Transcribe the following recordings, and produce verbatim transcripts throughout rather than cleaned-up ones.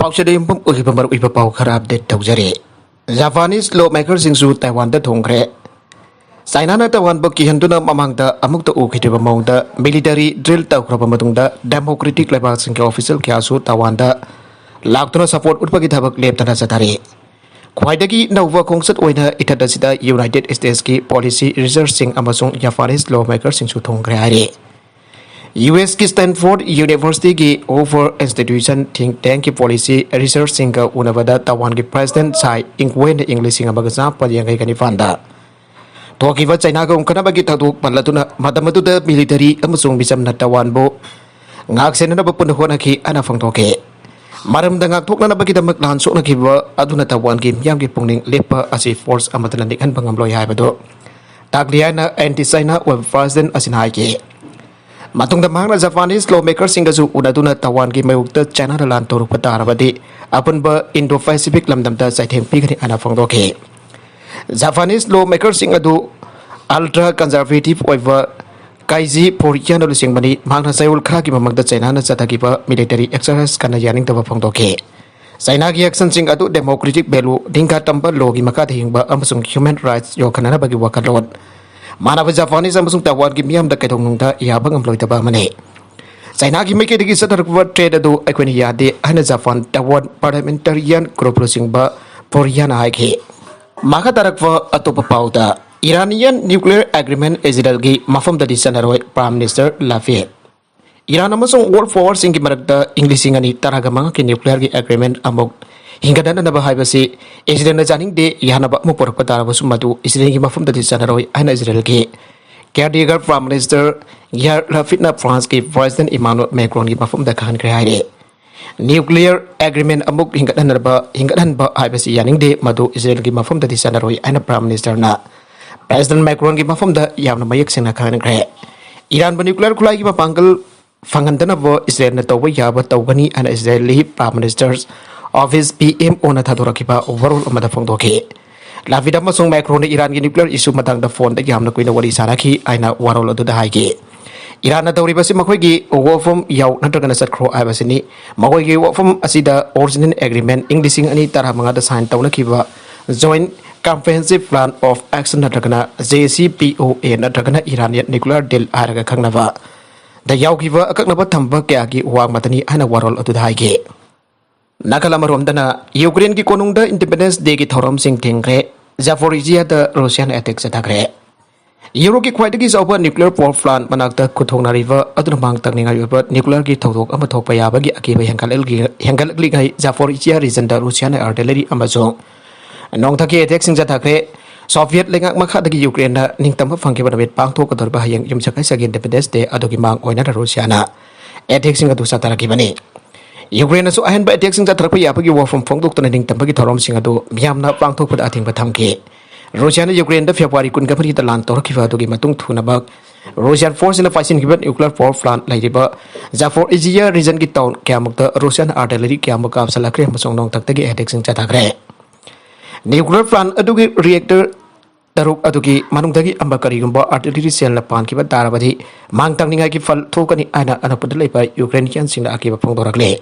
ꯄꯥꯎꯆꯦꯗ ꯌꯨꯝꯐꯝ ꯑꯣꯏꯈꯤꯕ ꯃꯔꯨꯑꯣꯏꯕ ꯄꯥꯎ ꯈꯔ ꯑꯞꯗꯦꯠ ꯇꯧꯖꯔꯤ꯫ ꯖꯄꯥꯅꯤꯁ ꯂꯣ ꯃꯦꯀꯔꯁꯤꯡꯁꯨ ꯇꯥꯏꯋꯥꯟꯗ ꯊꯨꯡꯈ꯭ꯔꯦ꯫ ꯆꯥꯏꯅꯥꯅ ꯇꯥꯏꯋꯥꯟꯕꯨ ꯀꯤꯍꯟꯗꯨꯅ ꯃꯃꯥꯡꯗ ꯑꯃꯨꯛꯇ ꯎꯈꯤꯗ꯭ꯔꯤꯕ ꯃꯑꯣꯡꯗ ꯃꯤꯂꯤꯇꯔꯤ ꯗ꯭ꯔꯤꯜ ꯇꯧꯈ꯭ꯔꯕ ꯃꯇꯨꯡꯗ ꯗꯦꯃꯣꯀ꯭ꯔꯦꯇꯤꯛ ꯂꯩꯕꯥꯛꯁꯤꯡꯒꯤ ꯑꯣꯐꯤꯁꯤꯌꯦꯜ ꯀꯌꯥꯁꯨ ꯇꯥꯏꯋꯥꯟꯗ ꯂꯥꯛꯇꯨꯅ ꯁꯄꯣꯔꯠ ꯎꯠꯄꯒꯤ ꯊꯕꯛ ꯂꯦꯞꯇꯅ ꯆꯠꯊꯔꯤ꯫ ꯈ꯭ꯋꯥꯏꯗꯒꯤ ꯅꯧꯕ ꯈꯣꯡꯆꯠ ꯑꯣꯏꯅ ꯏꯊꯠ ꯑꯁꯤꯗ ꯌꯨꯅꯥꯏꯇꯦꯗ ꯁ꯭ꯇꯦꯠꯁꯀꯤ ꯄꯣꯂꯤꯁꯤ ꯔꯤꯁꯔꯆꯁꯤꯡ ꯑꯃꯁꯨꯡ ꯖꯄꯥꯅꯤꯁ ꯂꯣ ꯃꯦꯀꯔꯁꯤꯡꯁꯨ ꯊꯨꯡꯈ꯭ꯔꯦ ꯍꯥꯏꯔꯤ꯫ ꯌꯨ ꯑꯦꯁꯀꯤ ꯁ꯭ꯇꯦꯟꯐꯣꯔꯗ ꯌꯨꯅꯤꯚꯔꯁꯤꯇꯤꯒꯤ ꯑꯣꯚꯔ ꯏꯟꯁꯇꯤꯇ꯭ꯌꯨꯁꯟ ꯊꯤꯡ ꯇꯦꯡꯀꯤ ꯄꯣꯂꯤꯁꯤ ꯔꯤꯁꯔꯆꯁꯤꯡꯒ ꯎꯅꯕꯗ ꯇꯥꯋꯥꯟꯒꯤ ꯄ꯭ꯔꯦꯁꯤꯗꯦꯟꯠ ꯁꯥꯏ ꯏꯪꯋꯦꯅ ꯏꯪ ꯂꯤꯁꯤꯡ ꯑꯃꯒ ꯆꯥꯃꯥꯄꯜ ꯌꯥꯡꯈꯩꯒ ꯅꯤꯄꯥꯟꯗ ꯊꯣꯛꯈꯤꯕ ꯆꯩꯅꯥꯒ ꯎꯅꯕꯒꯤ ꯊꯧꯗꯣꯛ ꯄꯜꯂꯗꯨꯅ, ꯃꯇꯝ ꯑꯗꯨꯗ ꯃꯤꯂꯤꯇꯔꯤ ꯑꯃꯁꯨꯡ ꯃꯤꯆꯝꯅ ꯇꯥꯋꯥꯟꯕꯨ ꯉꯥꯛ ꯁꯦꯟꯅꯅꯕ ꯄꯨꯟꯅ ꯍꯣꯠꯅꯈꯤ ꯍꯥꯏꯅ ꯐꯣꯡꯗꯣꯛꯈꯤ꯫ ꯃꯔꯝꯗ ꯉꯥꯛꯊꯣꯛꯅꯅꯕꯒꯤꯗꯃꯛ ꯂꯥꯟ ꯁꯣꯛꯅꯈꯤꯕ ꯑꯗꯨꯅ ꯇꯥꯋꯥꯟꯒꯤ ꯃꯤꯌꯥꯝꯒꯤ ꯄꯨꯛꯅꯤꯡ ꯂꯦꯞꯄ ꯑꯁꯤ ꯐꯣꯔꯁ ꯑꯃꯠꯇꯅ ꯅꯤꯛꯍꯟꯕ ꯉꯝꯂꯣꯏ ꯍꯥꯏꯕꯗꯨ ꯇꯥꯛꯂꯤ ꯍꯥꯏꯅ ꯑꯦꯟꯇꯤ ꯆꯥꯏꯅꯥ ꯑꯣꯏꯕ ꯄ꯭ꯔꯦꯁꯤꯗꯦꯟꯠ ꯑꯁꯤꯅ ꯍꯥꯏꯈꯤ꯫ ꯃꯇꯨꯡꯗ ꯃꯍꯥꯛꯅ ꯖꯄꯥꯅꯤꯁ ꯂꯣ ꯃꯦꯀꯔꯁꯤꯡꯒꯁꯨ ꯎꯅꯗꯨꯅ ꯇꯥꯋꯥꯟꯒꯤ ꯃꯥꯌꯣꯛꯇ ꯆꯥꯏꯅꯥꯅ ꯂꯥꯟ ꯇꯧꯔꯛꯄ ꯇꯥꯔꯕꯗꯤ ꯑꯄꯨꯟꯕ ꯏꯟꯗꯣ ꯄꯦꯁꯤꯐꯤꯛ ꯂꯝꯗꯝꯗ ꯆꯩꯊꯦꯡ ꯄꯤꯒꯅꯤ ꯍꯥꯏꯅ ꯐꯣꯡꯗꯣꯛꯈꯤ꯫ ꯖꯄꯥꯅꯤꯁ ꯂꯣ ꯃꯦꯀꯔꯁꯤꯡ ꯑꯗꯨ ꯑꯜꯇ꯭ꯔꯥ ꯀꯟꯖꯔꯚꯦꯇꯤꯚ ꯑꯣꯏꯕ ꯀꯥꯏꯖꯤ ꯐꯣꯔꯤꯌꯥꯅ ꯂꯨꯆꯤꯡꯕꯅꯤ꯫ ꯃꯍꯥꯛꯅ ꯆꯌꯣꯜ ꯈꯔꯒꯤ ꯃꯃꯥꯡꯗ ꯆꯥꯏꯅꯥꯅ ꯆꯠꯊꯈꯤꯕ ꯃꯤꯂꯤꯇꯔꯤ ꯑꯦꯛꯁꯔꯁꯥꯏꯁ ꯀꯟꯅ ꯌꯥꯅꯤꯡꯗꯕ ꯐꯣꯡꯗꯣꯛꯈꯤ꯫ ꯆꯥꯏꯅꯥꯒꯤ ꯑꯦꯛꯁꯟꯁꯤꯡ ꯑꯗꯨ ꯗꯦꯃꯣꯀ꯭ꯔꯦꯇꯤꯛ ꯚꯦꯂꯨ, ꯅꯤꯡꯈꯥ ꯇꯝꯕ ꯂꯣꯒꯤ ꯃꯈꯥꯗ ꯍꯤꯡꯕ ꯑꯃꯁꯨꯡ ꯍ꯭ꯌꯨꯃꯦꯟ ꯔꯥꯏꯠꯁ ꯌꯣꯛꯈꯠꯅꯅꯕꯒꯤ ꯋꯥꯈꯜꯂꯣꯟ ꯃꯥꯟꯅꯕ ꯖꯄꯥꯅꯤꯁ ꯑꯃꯁꯨꯡ ꯇꯥꯏꯋꯥꯟꯒꯤ ꯃꯤꯌꯥꯝꯗ ꯀꯩꯗꯧꯅꯨꯡꯗ ꯌꯥꯕ ꯉꯝꯂꯣꯏꯗꯕ ꯑꯃꯅꯤ꯫ ꯆꯥꯏꯅꯥꯒꯤ ꯃꯥꯏꯀꯩꯗꯒꯤ ꯆꯠꯊꯔꯛꯄ ꯊ꯭ꯔꯦꯠ ꯑꯗꯨ ꯑꯩꯈꯣꯏꯅ ꯌꯥꯗꯦ ꯍꯥꯏꯅ ꯖꯄꯥꯟ ꯇꯥꯏꯋꯥꯟ ꯄꯥꯔꯂꯤꯌꯥꯃꯦꯟꯇꯔꯤꯌꯟ ꯒ꯭ꯔꯨꯞ ꯂꯨꯆꯤꯡꯕ ꯐꯣꯔꯤꯌꯥꯅ ꯍꯥꯏꯈꯤ꯫ ꯃꯈꯥ ꯇꯥꯔꯛꯄ ꯑꯇꯣꯞꯄ ꯄꯥꯎꯗ, ꯏꯔꯥꯅꯤꯌꯟ ꯅ꯭ꯌꯨꯀ꯭ꯂꯤꯌꯔ ꯑꯦꯒ꯭ꯔꯤꯃꯦꯟꯠ ꯏꯖꯔꯦꯜꯒꯤ ꯃꯐꯝꯗꯗꯤ ꯆꯠꯅꯔꯣꯏ, ꯄ꯭ꯔꯥꯏꯝ ꯃꯤꯅꯤꯁꯇꯔ ꯂꯥꯐꯤꯠ꯫ ꯏꯔꯥꯟ ꯑꯃꯁꯨꯡ ꯋꯥꯔꯜꯗ ꯄꯋꯥꯔꯁꯤꯡꯒꯤ ꯃꯔꯛꯇ ꯏꯪ ꯂꯤꯁꯤꯡ ꯑꯅꯤ ꯇꯔꯥꯒ ꯃꯉꯥꯒꯤ ꯅ꯭ꯌꯨꯀ꯭ꯂꯤꯌꯔꯒꯤ ꯑꯦꯒ꯭ꯔꯤꯃꯦꯟꯠ ꯑꯃꯨꯛ ꯍꯤꯡꯒꯠꯍꯟꯅꯕ ꯍꯥꯏꯕꯁꯤ ꯏꯖꯔꯦꯜꯅ ꯌꯥꯅꯤꯡꯗꯦ꯫ ꯌꯥꯅꯕ ꯑꯃ ꯄꯨꯔꯛꯄ ꯇꯥꯔꯕꯁꯨ ꯃꯗꯨ ꯏꯖꯔꯦꯜꯒꯤ ꯃꯐꯝꯗꯗꯤ ꯆꯠꯅꯔꯣꯏ ꯍꯥꯏꯅ ꯏꯖꯔꯦꯜꯒꯤ ꯀꯦꯌꯔꯇꯦꯀꯔ ꯄ꯭ꯔꯥꯏꯝ ꯃꯤꯅꯤꯁꯇꯔ ꯌꯥꯏꯔ ꯂꯥꯐꯤꯠꯅ ꯐ꯭ꯔꯥꯟꯁꯀꯤ ꯄ꯭ꯔꯦꯁꯤꯗꯦꯟꯠ ꯏꯃꯥꯅꯨꯑꯦꯜ ꯃꯦꯀ꯭ꯔꯣꯟꯒꯤ ꯃꯐꯝꯗ ꯈꯪꯍꯟꯈ꯭ꯔꯦ ꯍꯥꯏꯔꯤ꯫ ꯅ꯭ꯌꯨꯀ꯭ꯂꯤꯌꯔ ꯑꯦꯒ꯭ꯔꯤꯃꯦꯟꯠ ꯑꯃꯨꯛ ꯍꯤꯡꯒꯠꯍꯟꯅꯕ, ꯍꯤꯡꯒꯠꯍꯟꯕ ꯍꯥꯏꯕꯁꯤ ꯌꯥꯅꯤꯡꯗꯦ, ꯃꯗꯨ ꯏꯖꯔꯦꯜꯒꯤ ꯃꯐꯝꯗꯗꯤ ꯆꯠꯅꯔꯣꯏ ꯍꯥꯏꯅ ꯄ꯭ꯔꯥꯏꯝ ꯃꯤꯅꯤꯁꯇꯔꯅ ꯄ꯭ꯔꯦꯁꯤꯗꯦꯟꯠ ꯃꯦꯀ꯭ꯔꯣꯟꯒꯤ ꯃꯐꯝꯗ ꯌꯥꯝꯅ ꯃꯌꯦꯛ ꯁꯦꯡꯅ ꯈꯪꯍꯟꯈ꯭ꯔꯦ꯫ ꯏꯔꯥꯟꯕꯨ ꯅ꯭ꯌꯨꯀ꯭ꯂꯤꯌꯔ ꯈꯨꯠꯂꯥꯏꯒꯤ ꯃꯄꯥꯡꯒꯜ ꯐꯪꯍꯟꯗꯅꯕ ꯏꯖꯔꯦꯜꯅ ꯇꯧꯕ ꯌꯥꯕ ꯇꯧꯒꯅꯤ ꯍꯥꯏꯅ Israeli prime minister office, P M ꯑꯣꯅ ꯊꯥꯗꯣꯔꯛꯈꯤꯕ ꯋꯥꯔꯣꯜ ꯑꯃꯗ ꯐꯣꯡꯗꯣꯛꯈꯤ꯫ ꯂꯥꯐꯤꯠ ꯑꯃꯁꯨꯡ ꯃꯦꯀ꯭ꯔꯣꯟꯅ ꯏꯔꯥꯟꯒꯤ ꯅ꯭ꯌꯨꯀ꯭ꯂꯤꯌꯔ ꯏꯁꯨ ꯃꯇꯥꯡꯗ ꯐꯣꯟꯗ ꯌꯥꯝꯅ ꯀꯨꯏꯅ ꯋꯥꯔꯤ ꯁꯥꯅꯈꯤ ꯍꯥꯏꯅ ꯋꯥꯔꯣꯜ ꯑꯗꯨꯗ ꯍꯥꯏꯈꯤ꯫ ꯏꯔꯥꯟꯅ ꯇꯧꯔꯤꯕꯁꯤ ꯃꯈꯣꯏꯒꯤ ꯋꯥꯐꯝ ꯌꯥꯎ ꯅꯠꯇ꯭ꯔꯒꯅ ꯆꯠꯈ꯭ꯔꯣ ꯍꯥꯏꯕꯁꯤꯅꯤ꯫ ꯃꯈꯣꯏꯒꯤ ꯋꯥꯐꯝ ꯑꯁꯤꯗ ꯑꯣꯔꯤꯖꯤꯅꯦꯜ ꯑꯦꯒ꯭ꯔꯤꯃꯦꯟ ꯏꯪ ꯂꯤꯁꯤꯡ ꯑꯅꯤ ꯇꯔꯥꯃꯉꯥꯗ ꯁꯥꯏꯟ ꯇꯧꯅꯈꯤꯕ joint comprehensive plan of action ꯅꯠꯇ꯭ꯔꯒꯅ ꯖꯦ ꯁꯤ ꯄꯤ ꯑꯣ ꯑꯦ ꯅꯠꯇ꯭ꯔꯒꯅ ꯏꯔꯥꯅꯤꯌꯟ ꯅ꯭ꯌꯨꯀ꯭ꯂꯤꯌꯔ ꯗꯤꯜ ꯍꯥꯏꯔꯒ ꯈꯪꯅꯕ ꯗ ꯌꯥꯎꯈꯤꯕ ꯑꯀꯛꯅꯕ ꯊꯝꯕ ꯀꯌꯥꯒꯤ ꯋꯥꯡꯃꯗꯅꯤ ꯍꯥꯏꯅ ꯋꯥꯔꯣꯜ ꯑꯗꯨꯗ ꯍꯥꯏꯈꯤ꯫ ꯅꯥꯀꯜ ꯑꯃꯔꯣꯝꯗꯅ ꯌꯨꯀ꯭ꯔꯦꯟꯒꯤ ꯀꯣꯅꯨꯡꯗ ꯏꯟꯗꯤꯄꯦꯟꯗꯦꯟꯁ ꯗꯦꯒꯤ ꯊꯧꯔꯝꯁꯤꯡ ꯊꯤꯡꯈ꯭ꯔꯦ꯫ ꯖꯥꯐꯣꯔꯤꯖꯤꯌꯥꯗ ꯔꯨꯁꯤꯌꯥꯅ ꯑꯦꯇꯦꯛ ꯆꯠꯊꯈ꯭ꯔꯦ꯫ ꯌꯨꯔꯣꯞꯀꯤ ꯈ꯭ꯋꯥꯏꯗꯒꯤ ꯆꯥꯎꯕ ꯅ꯭ꯌꯨꯀ꯭ꯂꯤꯌꯔ ꯄꯥꯋꯔ ꯄ꯭ꯂꯥꯟ ꯃꯅꯥꯛꯇ ꯈꯨꯊꯣꯡꯅꯔꯤꯕ ꯑꯗꯨꯅ ꯃꯥꯡ ꯇꯥꯛꯅꯤꯡꯉꯥꯏ ꯑꯣꯏꯕ ꯅ꯭ꯌꯨꯀ꯭ꯂꯤꯌꯔꯒꯤ ꯊꯧꯗꯣꯛ ꯑꯃ ꯊꯣꯛꯄ ꯌꯥꯕꯒꯤ ꯑꯀꯤꯕ ꯍꯦꯟꯒꯠꯂꯛꯂꯤ-, ꯍꯦꯟꯒꯠꯂꯛꯂꯤꯉꯩ ꯖꯥꯐꯣꯔꯤꯖꯤꯌꯥ ꯔꯤꯖꯟꯗ ꯔꯨꯁꯤꯌꯥꯅ ꯑꯥꯔꯇꯤꯂꯔꯤ ꯑꯃꯁꯨꯡ ꯅꯣꯡꯊꯛꯀꯤ ꯑꯦꯇꯦꯛꯁꯤꯡ ꯆꯠꯊꯈ꯭ꯔꯦ꯫ ꯁꯣꯚꯤꯌꯦꯠ ꯂꯩꯉꯥꯛ ꯃꯈꯥꯗꯒꯤ ꯌꯨꯀ꯭ꯔꯦꯟꯅ ꯅꯤꯡꯇꯝꯕ ꯐꯪꯈꯤꯕ ꯅꯨꯃꯤꯠ ꯄꯥꯡꯊꯣꯛꯀꯗꯧꯔꯤꯕ ꯍꯌꯦꯡ ꯌꯨꯝꯁꯀꯩꯁꯒꯤ ꯏꯟꯗꯤꯄꯦꯟꯗꯦꯟꯁ ꯗꯦ ꯑꯗꯨꯒꯤ ꯃꯥꯡ ꯑꯣꯏꯅꯅ ꯔꯨꯁꯤꯌꯥꯅ ꯑꯦꯇꯦꯛꯁꯤꯡ ꯑꯗꯨ ꯆꯠꯊꯔꯛꯈꯤꯕꯅꯤ꯫ ꯌꯨꯀ꯭ꯔꯦꯟꯅꯁꯨ ꯑꯍꯦꯟꯕ ꯑꯦꯇꯦꯛꯁꯤꯡ ꯆꯠꯊꯔꯛꯄ ꯌꯥꯕꯒꯤ ꯋꯥꯐꯝ ꯐꯣꯡꯗꯣꯛꯇꯨꯅ ꯅꯤꯡꯇꯝꯕꯒꯤ ꯊꯧꯔꯝꯁꯤꯡ ꯑꯗꯨ ꯃꯤꯌꯥꯝꯅ ꯄꯥꯡꯊꯣꯛꯄꯗ ꯑꯊꯤꯡꯕ ꯊꯝꯈꯤ꯫ ꯔꯨꯁꯤꯌꯥꯅ ꯌꯨꯀ꯭ꯔꯦꯟꯗ ꯐꯦꯕ꯭ꯔꯨꯋꯥꯔꯤ ꯀꯨꯟꯒ ꯃꯔꯤꯗ ꯂꯥꯟ ꯇꯧꯔꯛꯈꯤꯕ ꯑꯗꯨꯒꯤ ꯃꯇꯨꯡ ꯊꯨꯅꯃꯛ ꯔꯨꯁꯤꯌꯥꯟ ꯐꯣꯔꯁꯁꯤꯅ ꯄꯥꯏꯁꯤꯟꯈꯤꯕ ꯅ꯭ꯌꯨꯀ꯭ꯂꯤꯌꯔ ꯄꯥꯋꯔ ꯄ꯭ꯂꯥꯟ ꯂꯩꯔꯤꯕ ꯖꯥꯐꯣꯔ ꯏꯖꯤꯌꯥ ꯔꯤꯖꯟꯒꯤ ꯇꯥꯎꯟ ꯀꯌꯥꯃꯨꯛꯇ ꯔꯨꯁꯤꯌꯥꯟ ꯑꯥꯔꯇꯤꯂꯔꯤ ꯀꯌꯥꯃꯨꯛ ꯀꯥꯞꯁꯤꯜꯂꯛꯈ꯭ꯔꯦ ꯑꯃꯁꯨꯡ ꯅꯣꯡꯊꯛꯇꯒꯤ ꯑꯦꯇꯦꯛꯁꯤꯡ ꯆꯠꯊꯈ꯭ꯔꯦ꯫ ꯅ꯭ꯌꯨꯀ꯭ꯂꯤꯌꯔ ꯄ꯭ꯂꯥꯟ ꯑꯗꯨꯒꯤ ꯔꯤꯌꯦꯛꯇꯔ ꯇꯔꯨꯛ ꯑꯗꯨꯒꯤ ꯃꯅꯨꯡꯗꯒꯤ ꯑꯃ ꯀꯔꯤꯒꯨꯝꯕ ꯑꯥꯔꯇꯤꯂꯔꯤ ꯁꯦꯜꯅ ꯄꯥꯟꯈꯤꯕ ꯇꯥꯔꯕꯗꯤ ꯃꯥꯡ ꯇꯥꯛꯅꯤꯡꯉꯥꯏꯒꯤ ꯐꯜ ꯊꯣꯛꯀꯅꯤ ꯍꯥꯏꯅ ꯑꯅꯛꯄꯗ ꯂꯩꯕ ꯌꯨꯀ꯭ꯔꯦꯅꯤꯌꯟꯁꯤꯡꯅ ꯑꯀꯤꯕ ꯐꯣꯡꯗꯣꯔꯛꯂꯤ꯫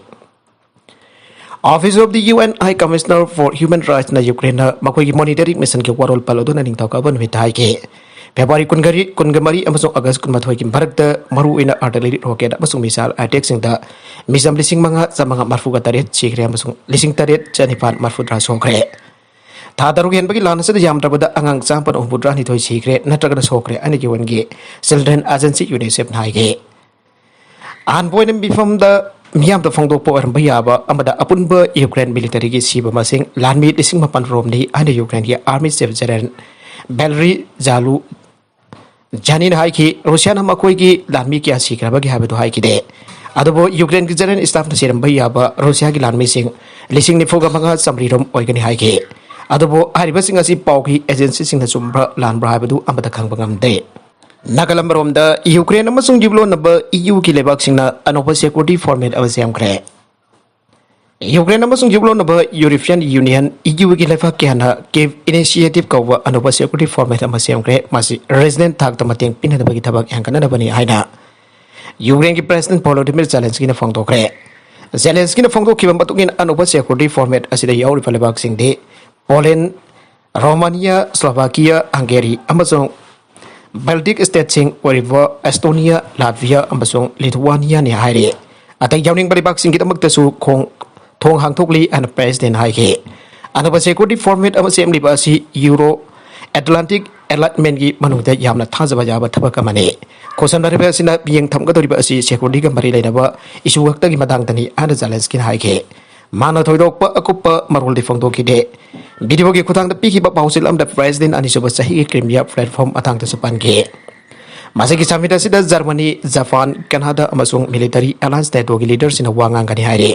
Office of the U N High Commissioner for Human Rightsꯅ ꯌꯨꯀ꯭ꯔꯦꯟꯅ ꯃꯈꯣꯏꯒꯤ ꯃꯣꯅꯤꯇꯔꯤꯡ ꯃꯤꯁꯟꯒꯤ ꯋꯥꯔꯣꯜ ꯄꯜ ꯑꯗꯨꯅ ꯅꯤꯡꯊꯧꯀꯥꯕ ꯅꯨꯃꯤꯠꯇ ꯍꯥꯏꯈꯤ꯫ ꯐꯦꯕ꯭ꯔꯨꯋꯥꯔꯤ ꯀꯨꯟꯃꯔꯤ, ꯀꯨꯟꯃꯔꯤ ꯑꯃꯁꯨꯡ ꯑꯥꯒꯁ ꯀꯨꯟꯃꯥꯊꯣꯏꯒꯤ ꯃꯔꯛꯇ ꯃꯔꯨꯑꯣꯏꯅ ꯑꯥꯔꯇꯤꯂꯔꯤ, ꯔꯣꯀꯦꯠ ꯑꯃꯁꯨꯡ ꯃꯤꯁꯥꯏꯜ ꯑꯦꯇꯦꯛꯁꯤꯡꯗ ꯃꯤꯆꯝ ꯂꯤꯁꯤꯡ ꯃꯉꯥ ꯆꯥꯃꯉꯥ ꯃꯔꯤꯐꯨꯇꯔꯦꯠ ꯁꯤꯈ꯭ꯔꯦ ꯑꯃꯁꯨꯡ ꯂꯤꯁꯤꯡ ꯇꯔꯦꯠ ꯆꯅꯤꯄꯥꯟ ꯃꯔꯤꯐꯨꯇꯔꯥ ꯁꯣꯛꯈ꯭ꯔꯦ꯫ ꯊꯥ ꯇꯔꯨꯛ ꯍꯦꯟꯕꯒꯤ ꯂꯥꯟ ꯑꯁꯤꯗ ꯌꯥꯝꯗ꯭ꯔꯕꯗ ꯑꯉꯥꯡ ꯆꯥꯝꯃ ꯍꯨꯝꯐꯨꯇꯔꯥꯅꯤꯊꯣꯏ ꯁꯤꯈ꯭ꯔꯦ ꯅꯠꯇ꯭ꯔꯒꯅ ꯁꯣꯛꯈ꯭ꯔꯦ ꯍꯥꯏꯅ ꯌꯨ ꯑꯦꯟꯒꯤ ꯆꯤꯜꯗ꯭ꯔꯦꯟ ꯑꯦꯖꯦꯟꯁꯤ ꯌꯨꯅꯤꯁꯦꯐꯅ ꯍꯥꯏꯈꯤ꯫ ꯑꯍꯥꯟꯕ ꯑꯣꯏꯅ ꯃꯤꯐꯝꯗ ꯃꯤꯌꯥꯝꯗ ꯐꯣꯡꯗꯣꯛꯄ ꯑꯣꯏꯔꯝꯕ ꯌꯥꯕ ꯑꯃꯗ ꯑꯄꯨꯟꯕ ꯌꯨꯀ꯭ꯔꯦꯟ ꯃꯤꯂꯤꯇꯔꯤꯒꯤ ꯁꯤꯕ ꯃꯁꯤꯡ ꯂꯥꯟꯃꯤ ꯂꯤꯁꯤꯡ ꯃꯥꯄꯟ ꯔꯣꯝꯅꯤ ꯍꯥꯏꯅ ꯌꯨꯀ꯭ꯔꯦꯟꯒꯤ ꯑꯥꯔꯃꯤ ꯆꯤꯐ ꯖꯦꯅꯔꯦꯜ ꯚꯦꯂꯔꯤ ꯖꯥꯂꯨ ꯖꯥꯅꯤꯅ ꯍꯥꯏꯈꯤ꯫ ꯔꯨꯁꯤꯌꯥꯅ ꯃꯈꯣꯏꯒꯤ ꯂꯥꯟꯃꯤ ꯀꯌꯥ ꯁꯤꯈ꯭ꯔꯕꯒꯦ ꯍꯥꯏꯕꯗꯨ ꯍꯥꯏꯈꯤꯗꯦ꯫ ꯑꯗꯨꯕꯨ ꯌꯨꯀ꯭ꯔꯦꯟꯒꯤ ꯖꯦꯅꯔꯦꯜ ꯁ꯭ꯇꯥꯐꯅ ꯁꯤꯔꯝꯕ ꯌꯥꯕ ꯔꯨꯁꯤꯌꯥꯒꯤ ꯂꯥꯟꯃꯤꯁꯤꯡ ꯂꯤꯁꯤꯡ ꯅꯤꯐꯨꯒ ꯃꯉꯥ ꯆꯥꯃꯔꯤ ꯔꯣꯝ ꯑꯣꯏꯒꯅꯤ ꯍꯥꯏꯈꯤ꯫ ꯑꯗꯨꯕꯨ ꯍꯥꯏꯔꯤꯕꯁꯤꯡ ꯑꯁꯤ ꯄꯥꯎꯒꯤ ꯑꯦꯖꯦꯟꯁꯤꯁꯤꯡꯅ ꯆꯨꯝꯕ꯭ꯔꯥ ꯂꯥꯟꯕ꯭ꯔꯥ ꯍꯥꯏꯕꯗꯨ ꯑꯃꯠꯇ ꯈꯪꯕ ꯉꯝꯗꯦ꯫ ꯅꯥꯀꯜ ꯑꯃꯔꯣꯝꯗ ꯌꯨꯀ꯭ꯔꯦꯟ ꯑꯃꯁꯨꯡ ꯌꯨꯔꯣꯞꯅꯕ ꯏ ꯌꯨꯒꯤ ꯂꯩꯕꯥꯛꯁꯤꯡꯅ ꯑꯅꯧꯕ ꯁꯦꯀ꯭ꯌꯨꯔꯤꯇꯤ ꯐꯣꯔꯃꯦꯠ ꯑꯃ ꯁꯦꯝꯈ꯭ꯔꯦ꯫ ꯌꯨꯀ꯭ꯔꯦꯟ ꯑꯃꯁꯨꯡ ꯌꯨꯔꯣꯞꯅꯕ ꯌꯨꯔꯣꯄꯤꯌꯟ ꯌꯨꯅꯤꯌꯟ ꯏ ꯌꯨꯒꯤ ꯂꯩꯕꯥꯛ ꯀꯌꯥꯅ ꯀꯤꯚ ꯏꯅꯤꯁꯤꯌꯦꯇꯤꯚ ꯀꯧꯕ ꯑꯅꯧꯕ ꯁꯦꯀ꯭ꯌꯨꯔꯤꯇꯤ ꯐꯣꯔꯃꯦꯠ ꯑꯃ ꯁꯦꯝꯈ꯭ꯔꯦ꯫ ꯃꯁꯤ ꯔꯤꯖꯅꯦꯜ ꯊꯥꯛꯇ ꯃꯇꯦꯡ ꯄꯤꯅꯅꯕꯒꯤ ꯊꯕꯛ ꯍꯦꯟꯒꯠꯅꯅꯕꯅꯤ ꯍꯥꯏꯅ ꯌꯨꯀ꯭ꯔꯦꯟꯒꯤ ꯄ꯭ꯔꯦꯁꯤꯗꯦꯟ ꯚꯣꯂꯣꯗꯤꯃꯤꯔ ꯖꯦꯂꯦꯟꯁꯀꯤꯅ ꯐꯣꯡꯗꯣꯛꯈ꯭ꯔꯦ꯫ ꯖꯦꯂꯦꯟꯁꯀꯤꯅ ꯐꯣꯡꯗꯣꯛꯈꯤꯕ ꯃꯇꯨꯡ ꯏꯟꯅ, ꯑꯅꯧꯕ ꯁꯦꯀ꯭ꯌꯨꯔꯤꯇꯤ ꯐꯣꯔꯃꯦꯠ ꯑꯁꯤꯗ ꯌꯥꯎꯔꯤꯕ ꯂꯩꯕꯥꯛꯁꯤꯡꯗꯤ ꯄꯣꯂꯦꯟ, ꯔꯣꯃꯥꯅꯤꯌꯥ, ꯁ꯭ꯂꯣꯚꯥꯀꯤꯌꯥ, ꯍꯪꯒꯦꯔꯤ ꯑꯃꯁꯨꯡ ꯕꯜꯇꯤꯛ ꯁ꯭ꯇꯦꯠꯁꯤꯡ ꯑꯣꯏꯔꯤꯕ ꯑꯦꯁꯇꯣꯅꯤꯌꯥ, ꯂꯥꯠꯚꯤꯌꯥ ꯑꯃꯁꯨꯡ ꯂꯤꯊꯨꯋꯥꯅꯤꯌꯥꯅꯤ ꯍꯥꯏꯔꯤ꯫ ꯑꯇꯩ ꯌꯥꯎꯅꯤꯡꯕ ꯂꯩꯕꯥꯛꯁꯤꯡꯒꯤꯗꯃꯛꯇꯁꯨ ꯈꯣꯡ-, ꯊꯣꯡ ꯍꯥꯡꯗꯣꯛꯂꯤ ꯍꯥꯏꯅ ꯄ꯭ꯔꯦꯁꯤꯗꯦꯟ ꯍꯥꯏꯈꯤ꯫ ꯑꯅꯧꯕ ꯁꯦꯀ꯭ꯌꯨꯔꯤꯇꯤ ꯐꯣꯔꯃꯦꯠ ꯑꯃ ꯁꯦꯝꯂꯤꯕ ꯑꯁꯤ ꯌꯨꯔꯣ ꯑꯦꯠꯂꯥꯟꯇꯤꯛ ꯑꯦꯂꯥꯏꯟꯃꯦꯟꯒꯤ ꯃꯅꯨꯡꯗ ꯌꯥꯝꯅ ꯊꯥꯖꯕ ꯌꯥꯕ ꯊꯕꯛ ꯑꯃꯅꯤ꯫ ꯈꯣꯡꯁꯝꯅꯔꯤꯕ ꯑꯁꯤꯅ ꯃꯤꯠꯌꯦꯡ ꯊꯝꯒꯗꯧꯔꯤꯕ ꯑꯁꯤ ꯁꯦꯀ꯭ꯌꯨꯔꯤꯇꯤꯒ ꯃꯔꯤ ꯂꯩꯅꯕ ꯏꯁꯨ ꯈꯛꯇꯒꯤ ꯃꯇꯥꯡꯗꯅꯤ ꯍꯥꯏꯅ ꯖꯦꯂꯦꯟꯁꯀꯤꯅ ꯍꯥꯏꯈꯤ꯫ ꯃꯥꯅ ꯊꯣꯏꯗꯣꯛꯄ ꯑꯀꯨꯞꯄ ꯃꯔꯣꯜꯗꯤ ꯐꯣꯡꯗꯣꯛꯈꯤꯗꯦ꯫ ꯚꯤꯗꯤꯑꯣꯒꯤ ꯈꯨꯠꯊꯥꯡꯗ ꯄꯤꯈꯤꯕ ꯄꯥꯎꯖꯦꯜ ꯑꯃꯗ ꯄ꯭ꯔꯦꯁꯤꯗꯦꯟ ꯑꯅꯤꯁꯨꯕ ꯆꯍꯤꯒꯤ ꯀ꯭ꯔꯤꯃꯤꯌꯥ ꯄ꯭ꯂꯦꯠꯐꯣꯔꯝ ꯃꯇꯥꯡꯗꯁꯨ ꯄꯟꯈꯤ꯫ ꯃꯁꯤꯒꯤ ꯁꯃꯤꯠ ꯑꯁꯤꯗ ꯖꯔꯃꯅꯤ, ꯖꯄꯥꯟ, ꯀꯅꯥꯗꯥ ꯑꯃꯁꯨꯡ ꯃꯤꯂꯤꯇꯔꯤ ꯑꯦꯂꯥꯌꯟꯁ ꯅꯦꯇꯣꯒꯤ ꯂꯤꯗꯔꯁꯤꯡꯅ ꯋꯥ ꯉꯥꯡꯒꯅꯤ ꯍꯥꯏꯔꯤ꯫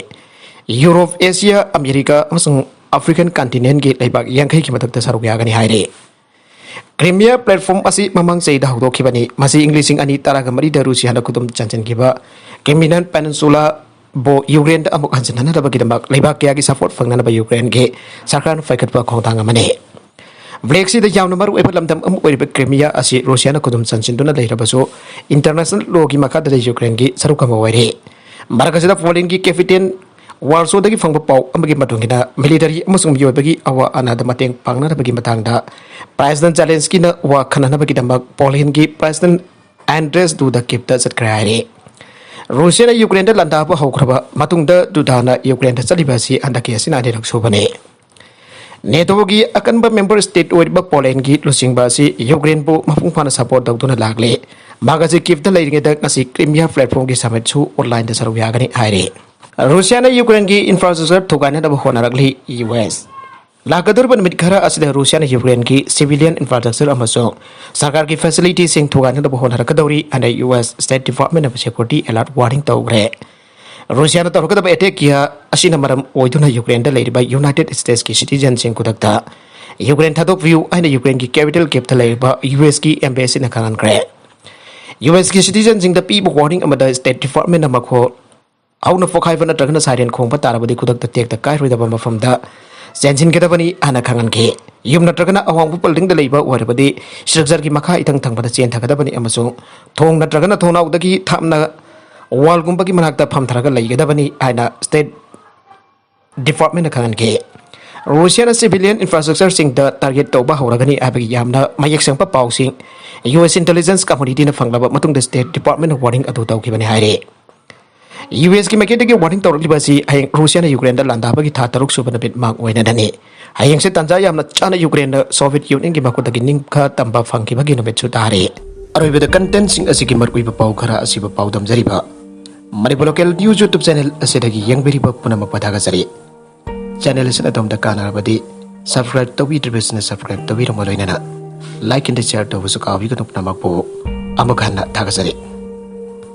ꯌꯨꯔꯣꯞ, ꯑꯦꯁꯤꯌꯥ, ꯑꯃꯦꯔꯤꯀꯥ ꯑꯃꯁꯨꯡ ꯑꯐ꯭ꯔꯤꯀꯥꯟ ꯀꯟꯇꯤꯅꯦꯟꯒꯤ ꯂꯩꯕꯥꯛ ꯌꯥꯡꯈꯩꯒꯤ ꯃꯊꯛꯇ ꯁꯔꯨꯛ ꯌꯥꯒꯅꯤ ꯍꯥꯏꯔꯤ꯫ ꯀ꯭ꯔꯤꯃꯤꯌꯥ ꯄ꯭ꯂꯦꯠꯐꯣꯔꯝ ꯑꯁꯤ ꯃꯃꯥꯡ ꯆꯍꯤꯗ ꯍꯧꯗꯣꯛꯈꯤꯕꯅꯤ꯫ ꯃꯁꯤ ꯏꯪ ꯂꯤꯁꯤꯡ ꯑꯅꯤ ꯇꯔꯥꯒ ꯃꯔꯤꯗ ꯔꯨꯁꯤꯌꯥꯅ ꯈꯨꯗꯨꯝ ꯆꯟꯁꯤꯟꯈꯤꯕ ꯀ꯭ꯔꯤꯃꯤꯌꯥꯟ ꯄꯦꯅꯤꯟꯁꯨꯂꯥꯕꯨ ꯌꯨꯀ꯭ꯔꯦꯟꯗ ꯑꯃꯨꯛ ꯍꯟꯖꯤꯟꯅꯅꯕꯒꯤꯗꯃꯛ ꯂꯩꯕꯥꯛ ꯀꯌꯥꯒꯤ ꯁꯄꯣꯔꯠ ꯐꯪꯅꯅꯕ ꯌꯨꯀ꯭ꯔꯦꯟꯒꯤ ꯁꯔꯀꯥꯔꯅ ꯄꯥꯏꯈꯠꯄ ꯈꯣꯡꯊꯥꯡ ꯑꯃꯅꯤ꯫ ꯕ꯭ꯂꯦꯛ ꯁꯤꯗ ꯌꯥꯝꯅ ꯃꯔꯨꯑꯣꯏꯕ ꯂꯝꯗꯝ ꯑꯃ ꯑꯣꯏꯔꯤꯕ ꯀ꯭ꯔꯤꯃꯤꯌꯥ ꯑꯁꯤ ꯔꯨꯁꯤꯌꯥꯅ ꯈꯨꯗꯨꯝ ꯆꯟꯁꯤꯟꯗꯨꯅ ꯂꯩꯔꯕꯁꯨ, ꯏꯟꯇꯔꯅꯦꯁꯅꯦꯜ ꯂꯣꯒꯤ ꯃꯈꯥꯗ ꯂꯩ ꯌꯨꯀ꯭ꯔꯦꯟꯒꯤ ꯁꯔꯨꯛ ꯑꯃ ꯑꯣꯏꯔꯤ꯫ ꯃꯔꯛ ꯑꯁꯤꯗ ꯄꯣꯂꯦꯟꯒꯤ ꯀꯦꯄꯤꯇꯦꯜ ꯋꯥꯔꯁꯣꯗꯒꯤ ꯐꯪꯕ ꯄꯥꯎ ꯑꯃꯒꯤ ꯃꯇꯨꯡ ꯏꯟꯅ, ꯃꯤꯂꯤꯇꯔꯤ ꯑꯃꯁꯨꯡ ꯃꯤꯑꯣꯏꯕꯒꯤ ꯑꯋꯥ ꯑꯅꯥꯗ ꯃꯇꯦꯡ ꯄꯥꯡꯅꯅꯕꯒꯤ ꯃꯇꯥꯡꯗ ꯄ꯭ꯔꯦꯁꯤꯗꯦꯟ ꯖꯦꯂꯦꯟꯁꯀꯤꯅ ꯋꯥ ꯈꯟꯅꯅꯕꯒꯤꯗꯃꯛ ꯄꯣꯂꯦꯟꯒꯤ ꯄ꯭ꯔꯦꯁꯤꯗꯦꯟ ꯑꯦꯟꯗ꯭ꯔꯦꯁ ꯗꯨꯗ ꯀꯤꯞꯇ ꯆꯠꯈ꯭ꯔꯦ ꯍꯥꯏꯔꯤ꯫ ꯔꯨꯁꯤꯌꯥꯅ ꯌꯨꯀ꯭ꯔꯦꯟꯗ ꯂꯥꯟꯗꯥꯕ ꯍꯧꯈ꯭ꯔꯕ ꯃꯇꯨꯡꯗ ꯗꯨꯗꯥꯅ ꯌꯨꯀ꯭ꯔꯦꯟꯗ ꯆꯠꯂꯤꯕ ꯑꯁꯤ ꯍꯟꯗꯛꯀꯤ ꯑꯁꯤꯅ ꯑꯅꯤꯔꯛ ꯁꯨꯕꯅꯤ꯫ ꯅꯦꯇꯣꯒꯤ ꯑꯀꯟꯕ ꯃꯦꯝꯕꯔ ꯁ꯭ꯇꯦꯠ ꯑꯣꯏꯔꯤꯕ ꯄꯣꯂꯦꯟꯒꯤ ꯂꯨꯆꯤꯡꯕ ꯑꯁꯤ ꯌꯨꯀ꯭ꯔꯦꯟꯕꯨ ꯃꯄꯨꯡ ꯐꯥꯅ ꯁꯄꯣꯔꯠ ꯇꯧꯗꯨꯅ ꯂꯥꯛꯂꯤ꯫ ꯃꯍꯥꯛ ꯑꯁꯤ ꯀꯤꯞꯇ ꯂꯩꯔꯤꯉꯩꯗ ꯉꯁꯤ ꯀ꯭ꯔꯤꯃꯤꯌꯥ ꯄ꯭ꯂꯦꯠꯐꯣꯔꯝꯒꯤ ꯁꯃꯤꯠꯁꯨ ꯑꯣꯟꯂꯥꯏꯟꯗ ꯁꯔꯨꯛ ꯌꯥꯒꯅꯤ ꯍꯥꯏꯔꯤ꯫ ꯔꯨꯁꯤꯌꯥꯅ ꯌꯨꯀ꯭ꯔꯦꯟꯒꯤ ꯏꯟꯐ꯭ꯔꯥꯁ꯭ꯇ꯭ꯔꯛꯆꯔ ꯊꯨꯒꯥꯏꯅꯅꯕ ꯍꯣꯠꯅꯔꯛꯂꯤ, ꯌꯨ ꯑꯦꯁ꯫ ꯂꯥꯛꯀꯗꯧꯔꯤꯕ ꯅꯨꯃꯤꯠ ꯈꯔ ꯑꯁꯤꯗ ꯔꯨꯁꯤꯌꯥꯅ ꯌꯨꯀ꯭ꯔꯦꯟꯒꯤ ꯁꯤꯚꯤꯂꯤꯌꯟ ꯏꯟꯐ꯭ꯔꯥꯁ꯭ꯇ꯭ꯔꯛꯆꯔ ꯑꯃꯁꯨꯡ ꯁꯔꯀꯥꯔꯒꯤ ꯐꯦꯁꯤꯂꯤꯇꯤꯁꯤꯡ ꯊꯨꯒꯥꯏꯅꯅꯕ ꯍꯣꯠꯅꯔꯛꯀꯗꯧꯔꯤ ꯍꯥꯏꯅ ꯌꯨ ꯑꯦꯁ ꯁ꯭ꯇꯦꯠ ꯗꯤꯄꯥꯔꯠꯃꯦꯟꯅ ꯁꯦꯀ꯭ꯌꯨꯔꯤꯇꯤ ꯑꯦꯂꯔꯠ ꯋꯥꯔꯅꯤꯡ ꯇꯧꯈ꯭ꯔꯦ꯫ ꯔꯨꯁꯤꯌꯥꯅ ꯇꯧꯔꯛꯀꯗꯕ ꯑꯦꯇꯦꯛ ꯀꯌꯥ ꯑꯁꯤꯅ ꯃꯔꯝ ꯑꯣꯏꯗꯨꯅ ꯌꯨꯀ꯭ꯔꯦꯟꯗ ꯂꯩꯔꯤꯕ ꯌꯨꯅꯥꯏꯇꯦꯗ ꯁ꯭ꯇꯦꯠꯁꯀꯤ ꯁꯤꯇꯤꯖꯟꯁꯤꯡ ꯈꯨꯗꯛꯇ ꯌꯨꯀ꯭ꯔꯦꯟ ꯊꯥꯗꯣꯛꯄꯤꯌꯨ ꯍꯥꯏꯅ ꯌꯨꯀ꯭ꯔꯦꯟꯒꯤ ꯀꯦꯄꯤꯇꯦꯜ ꯀꯤꯞꯇ ꯂꯩꯔꯤꯕ ꯌꯨ ꯑꯦꯁꯀꯤ ꯑꯦꯝꯕꯦꯁꯤꯅ ꯈꯪꯍꯟꯈ꯭ꯔꯦ꯫ ꯌꯨ ꯑꯦꯁꯀꯤ ꯁꯤꯇꯤꯖꯟꯁꯤꯡꯗ ꯄꯤꯕ ꯋꯥꯔꯅꯤꯡ ꯑꯃꯗ ꯁ꯭ꯇꯦꯠ ꯗꯤꯄꯥꯔꯠꯃꯦꯟꯅ ꯃꯈꯣꯜ ꯍꯧꯅ ꯄꯣꯈꯥꯏꯕ ꯅꯠꯇ꯭ꯔꯒꯅ ꯁꯥꯏꯔꯦꯟ ꯈꯣꯡꯕ ꯇꯥꯔꯕꯗꯤ ꯈꯨꯗꯛꯇ ꯇꯦꯛꯇ ꯀꯥꯏꯔꯣꯏꯗꯕ ꯃꯐꯝꯗ ꯆꯦꯟꯁꯤꯟꯒꯗꯕꯅꯤ ꯍꯥꯏꯅ ꯈꯪꯍꯟꯈꯤ꯫ ꯌꯨꯝ ꯅꯠꯇ꯭ꯔꯒꯅ ꯑꯋꯥꯡꯕ buildingꯗ ꯂꯩꯕ ꯑꯣꯏꯔꯕꯗꯤ structureꯒꯤ ꯃꯈꯥ ꯏꯊꯪ ꯊꯪꯕꯗ ꯆꯦꯟꯊꯒꯗꯕꯅꯤ ꯑꯃꯁꯨꯡ ꯊꯣꯡ ꯅꯠꯇ꯭ꯔꯒꯅ ꯊꯣꯡꯅꯥꯎꯗꯒꯤ ꯊꯥꯞꯅ wallꯒꯨꯝꯕꯒꯤ ꯃꯅꯥꯛꯇ ꯐꯝꯊꯔꯒ ꯂꯩꯒꯗꯕꯅꯤ ꯍꯥꯏꯅ State Departmentꯅ ꯈꯪꯍꯟꯈꯤ꯫ ꯔꯨꯁꯤꯌꯥꯅ civilian infrastructureꯁꯤꯡꯗ target ꯇꯧꯕ ꯍꯧꯔꯒꯅꯤ ꯍꯥꯏꯕꯒꯤ ꯌꯥꯝꯅ ꯃꯌꯦꯛ ꯁꯦꯡꯕ ꯄꯥꯎꯁꯤꯡ U S intelligence communityꯅ ꯐꯪꯂꯕ ꯃꯇꯨꯡꯗ State Departmentꯅ warning ꯑꯗꯨ ꯇꯧꯈꯤꯕꯅꯤ ꯍꯥꯏꯔꯤ꯫ U Sꯀꯤ ꯃꯥꯏꯀꯩꯗꯒꯤ warning ꯇꯧꯔꯛꯂꯤꯕ ꯑꯁꯤ ꯍꯌꯦꯡ ꯔꯨꯁꯤꯌꯥꯅ ꯌꯨꯀ꯭ꯔꯦꯟꯗ ꯂꯥꯟꯗꯥꯕꯒꯤ ꯊꯥ ꯇꯔꯨꯛ ꯁꯨꯕ ꯅꯨꯃꯤꯠ ꯃꯥꯡ ꯑꯣꯏꯅꯅꯤ꯫ ꯍꯌꯦꯡꯁꯦ ꯇꯥꯟꯖꯥ ꯌꯥꯝꯅ ꯆꯥꯅ ꯌꯨꯀ꯭ꯔꯦꯟꯅ Soviet Unionꯒꯤ ꯃꯈꯨꯠꯇꯒꯤ ꯅꯤꯡꯈ ꯇꯝꯕ ꯐꯪꯈꯤꯕꯒꯤ ꯅꯨꯃꯤꯠꯁꯨ ꯇꯥꯔꯤ꯫ ꯑꯔꯣꯏꯕꯗ contentꯁꯤꯡ ꯑꯁꯤꯒꯤ ꯃꯔꯨꯑꯣꯏꯕ ꯄꯥꯎ ꯈꯔ ꯑꯁꯤꯕꯨ ꯄꯥꯎꯗꯝꯖꯔꯤꯕ Manipur Local News YouTube channel ꯑꯁꯤꯗꯒꯤ ꯌꯦꯡꯕꯤꯔꯤꯕ ꯄꯨꯝꯅꯃꯛꯄꯨ ꯊꯥꯒꯠꯆꯔꯤ꯫ Channel ꯑꯁꯤꯅ ꯑꯗꯣꯝꯗ ꯀꯥꯟꯅꯔꯕꯗꯤ subscribe ꯇꯧꯕꯤꯗ꯭ꯔꯤꯕꯁꯤꯅ subscribe ꯇꯧꯕꯤꯔꯝꯕ ꯂꯣꯏꯅꯅ like and share ꯇꯧꯕꯁꯨ ꯀꯥꯎꯕꯤꯒꯅꯨ꯫ ꯄꯨꯝꯅꯃꯛꯄꯨ ꯑꯃꯨꯛ ꯍꯟꯅ ꯊꯥꯒꯠꯆꯔꯤ꯫